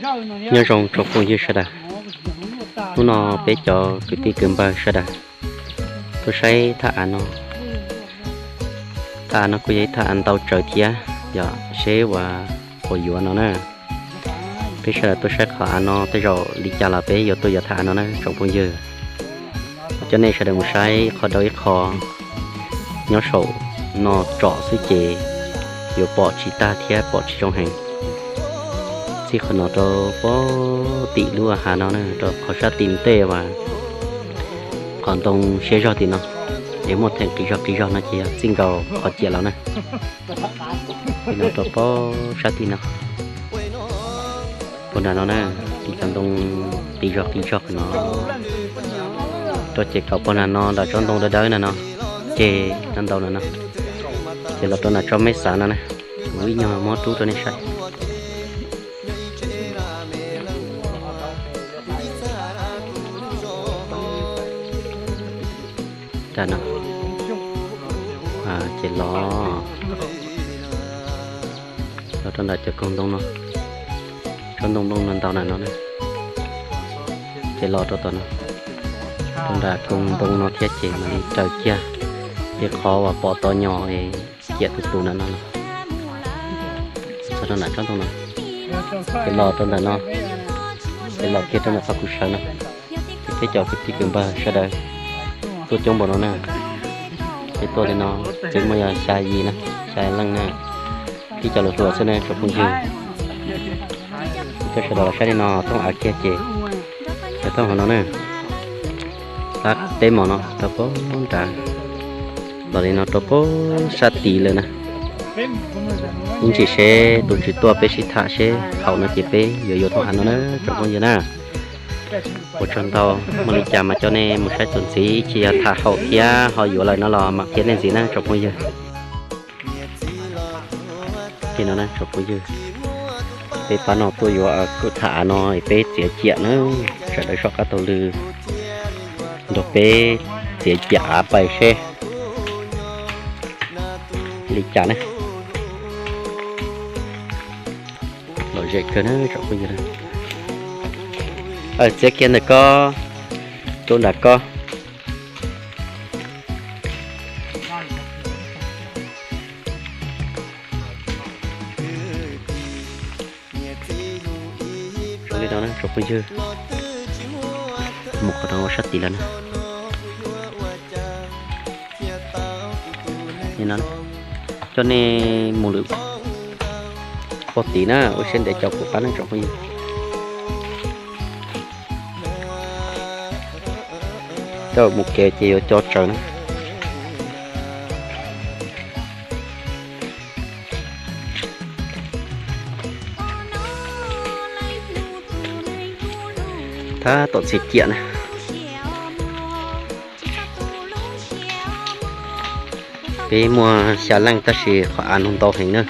Nyob zoo tsoom phooj ywg sawv daws, hnub no peb cov kwv tij kwv npawg sawv daws tuaj saib thaj av no. Thaj av no kuj yog ib thaj av ntau tsawv thiab, yog seb ua puas yuav no na. Peb sawv daws tuaj saib qhov av no tej zaum li cas los peb yuav tuaj yuav thaj av no na tsoom phooj ywg. Coj nej sawv daws mus saib qhov dau ib qho nyob saum no tsom xwb ces yuav pom tsis tag thiab pom tsis zoo heev. Txij qhov no rau pem tim lub hav no na, rau qhov sab tim ntej uas qhov ntoo siab zog tim no, es muaj theem qis zog qis zog no ces yog txij nkaus qhov ciam los na. Tim no rau pem sab tim no, puag nram no na, tim cov ntoo qis zog qis zog no rau ces kaum puag nram no nram tsob ntoo dawb dawb na no, ces no ntau no no, ces los rau nram tsob meb xav no na, kuv ib nyuag muab rub rau nej saib. Nram no, ces los, los rau nram cov koog ntoo no, tsob ntoo ntoo no ntau nram no na, ces los rau tom no, rau nram koog ntoo no thiab ces mam li raws kiag tej qhov uas pom tau nyom es ciam tus tus nram no los, txog rau nram tsob ntoo no, ces los rau ntawm no, ces los kiag rau ntawm qhov kuv sawv no, ces peb cov kwv tij kwv npawg sawv daws tuaj coob npaum no na, ces tuaj li no, ces muaj yog xya yim na, xya leej na, tib co hluas hluas xwb na tsoom phooj ywg. Coj sawv daws los saib li no, thooj av kiag ces sawv thooj hauv no na, pab peb hmos no rau pem nrad, los li no rau pem sab tid lawm na. Ib ntsis seb tus tswv tuaj peb sib tham seb haum no ces peb yuav yuav thooj av no na tsoom phooj ywg na. Ua tsaug ntau, muaj li cas mas coj nej mus saib txuas ntxiv, ib chim yog tham haum thiab ho yuav lawm no los mam qhia nej ntxiv na tsoom phooj ywg. Li no na tsoom phooj ywg, peb pab no tuaj yuav kuj tham av no es peb txiav ciam na, sawv daws soj qab taug lw nrog peb txiav ciam av pais seb li cas ne. Lom zem kawg na tsoom phooj ywg. Txiav kiag ntawm ko rau nram ko. Li no na tsoom phooj ywg, mus qhov no ua sab tid lawm na. Li no, coj nej mus lwm pog tid na, ua siab ntev caum kuv qab na tsoom phooj ywg. Coj mus kev ces yuav co tsawv na. Tab tom txiav ciam na. Peb muaj xya leej tab sis qhov av no ntau heev na.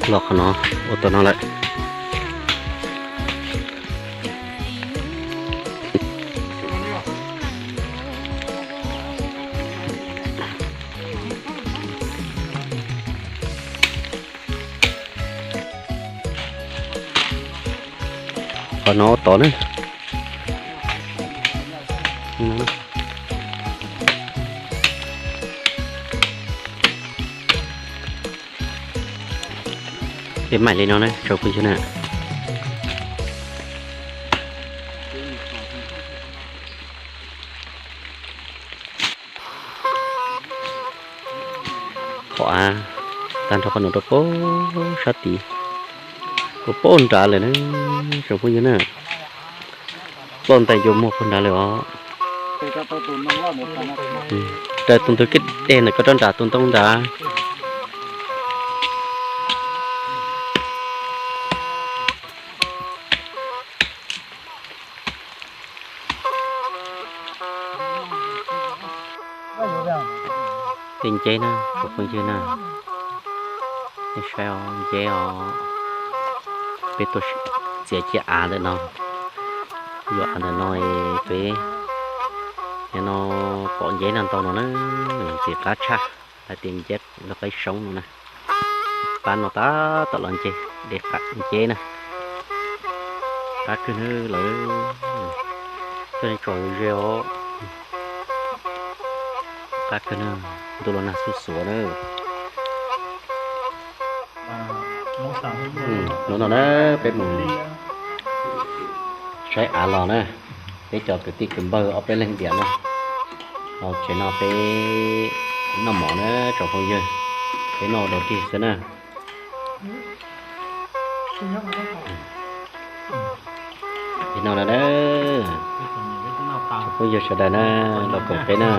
Los qhov no ua tau no lawm. Qhov no ua tod na. Peb maim li no na tsoom phooj ywg na. Qhov av tag nrho qhov no rau pem sab tid, rau pem nrad lawm na tsoom phooj ywg na. Ploj ntais ncua muag puag nrad lawm os. Raws tus ntug kwj deg ntawm ko rau nram tus ntoo nrad. Peb nceb na tsoom phooj ywg na, nej saib os, nceb os. Peb tuaj txiav ciam av ntawm no, yuav av ntawm no peb Nim no pom nceb no ntau no na, ntxim qab tshaj, hais tias nceb lub qaib soob no na. Pab no tab tom los nce, de nceb na. Qab kawg na lawm, tso ze os. Qab kawg na, ntuj los nag xuj xuav na. Hnub no na peb mus saib av los na, peb cov kwv tij kwv npawg ob peb leeg tiam no, los tsev no peb noj mov na tsoom phooj ywg, peb noj dog dig xwb na. Peb noj no na, tsoom phooj ywg sawv daws na, los koom peb na.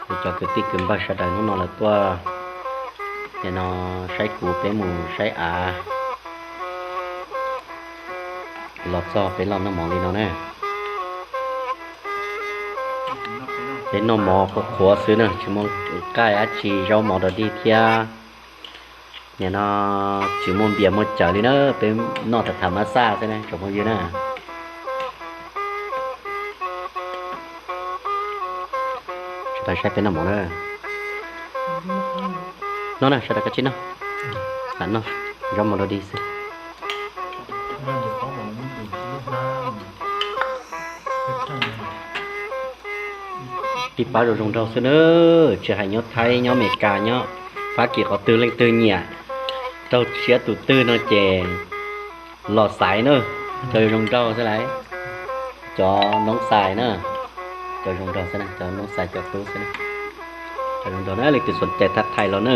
Kuv cov kwv tij kwv npawg sawv daws hnub no lawv tuaj, nim no saib kuv peb mus saib av, los txog peb los noj mov li no na. Peb noj mov qhuav qhuav xwb na, tsis muaj nqaij dab tsi, zaub mov dog dig thiab. Nim no tsis muaj npias muaj cawv li na, peb noj tham tham mab xaj xwb na tsoom phooj ywg na. Sawv daws saib peb noj mov na. Noj na, sawv daws kav tsij noj. Lam noj zaub mov dog dig xwb. Tij pab zoo zoo nraug xwb na, tsis hais nyob Thaib, nyob Amelikas, nyob Fab Kis, qhov twg leej twg nyiam, raug siab tus twg no ces los xaiv na, cov zoo nraug xwb lauj. Cov noob xais na, cov zoo nraug xwb na, cov noob xais cov tub xwb na. Cov zoo nraug na, leej twg xom cai thab thais los na.